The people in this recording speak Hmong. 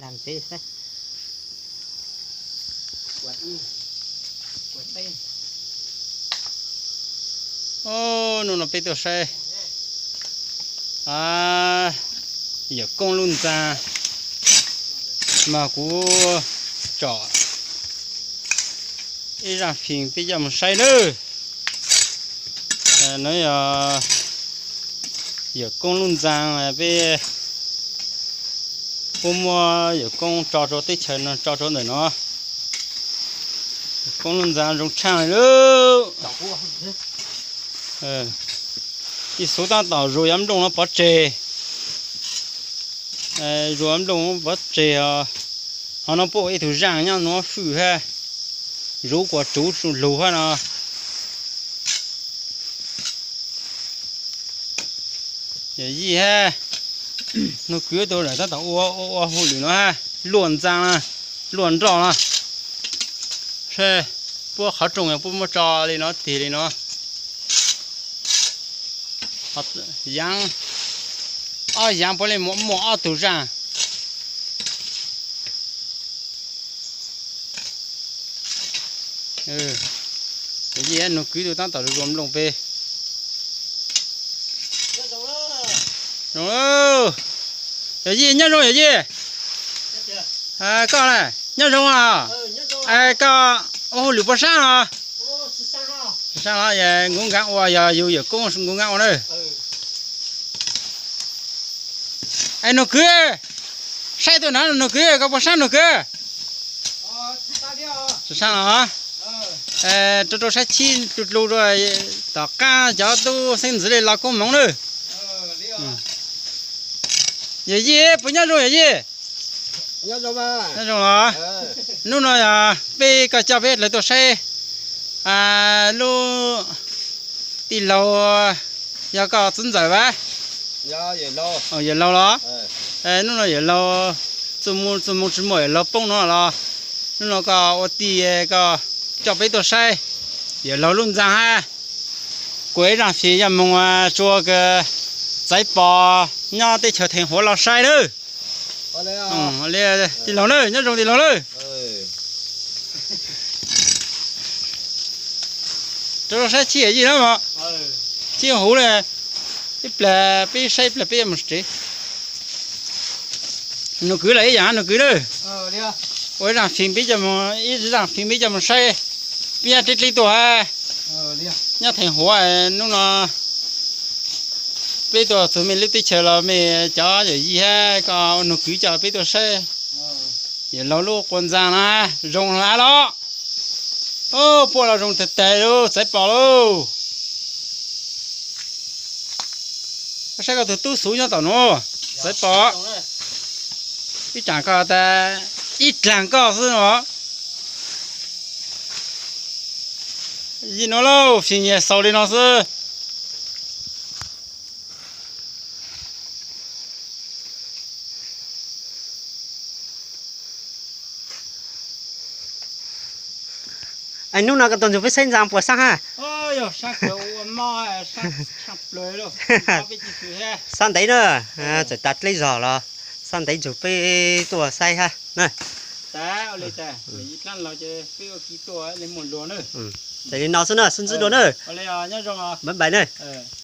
Lam teb saib. Ub, hnub no peb tuaj saib yawm koob lub ntxa mas kuv tsom ib zaj phim peb coj mus saib nawb. No yog yawm koob lub ntxa, peb puab muab yawm koob tso rau teb chaws no, tso rau ntawm no. Yawm koob lub ntxa zoo tshaaj li lawm. Ib xub tab tom zuag yav nplooj no pov tseg. Zuag yav nplooj pov tseg os. Ho no puab ua ib tug zaaj nyob nuav fwj hab, zuv kuas tsuv lug hab no. Yawm yij hab Nuj Kwv tug lawm tab tom ua ua hauj lwm no hab, luaj ntxa na, luaj nroj na. Saib puab qhov rooj yog puab muab tso li no tig li no. Yaav, ob yaav puav leej muaj ob tug zaaj. Yawm yij Nuj Kwv tug tab tom zuag nplooj peb. Zoo, yawm yij nyob zoo yawm yij. Koj na, nyob zoo os. Koj ua hauj lwm puas sab los? Sab los, nkuv nkav ua, yog yug yawm koob nkuv nkav ua na. Es Nuj Kwv, saib tuaj na Nuj Kwv, koj puas sab Nuj Kwv? Sab los. Rau rau sab chib dlu dlu rau tom qab cov tub xeeb ntxwv li los koob hmoov na. Yawm yij puas nyob zoo yawm yij? Nyob zoo los. Hnub no yog peb, koj coj peb dlaws tuaj saib lub tij laug, yog koj txiv ntxawm vas? Yawm laug los. Hnub no yawm laug txuj moo tsis muaj, yawm laug poob no los. Hnub no koj ua tij, koj coj peb tuaj saib yawm laug lub ntxa hab. Kuas ib zaj phim coj moog tsua kws Txaiv Pom nyob teb chaws Theej Huav los saib lawm. Tij laug na, nyob zoo tij laug na. Rau saib chib yawm yij na, chib huv na, ib plag peb saib ib plag peb yuav moog tsev. Nuj Kwv los ib yaam, Nuj Kwv na. Ua ib zaj phim peb coj moog, ib zaj phim peb coj moog saib. Peb nyob dleb dleb tuaj hab, nyob Theej Huav, hnub no peb tuaj txug mej lub teb chaws los mej cov yawm yij hab koj Nuj Kwv coj peb tuaj saib yawm laug lub quas ntxa na, zoo hab los. Puab los zoo tag tag lauj, Txaiv Pom lauj. Koj saib koj tug tub xuv nyob tom nuav, Txaiv Pom. Ib tsam koj tas, ib dlaag koj xwb no. Yij nuav lauj, phim nyuas xaus li no xwb. Hnub no koj tuaj ntsug peb saib ntxa puas sab hab? Sab ntev na, txawm tas dleb zog los sab ntev ntsug peb tuaj saib hab na. Txawm li no xwb na, xub ntsib dua na. Bye bye na.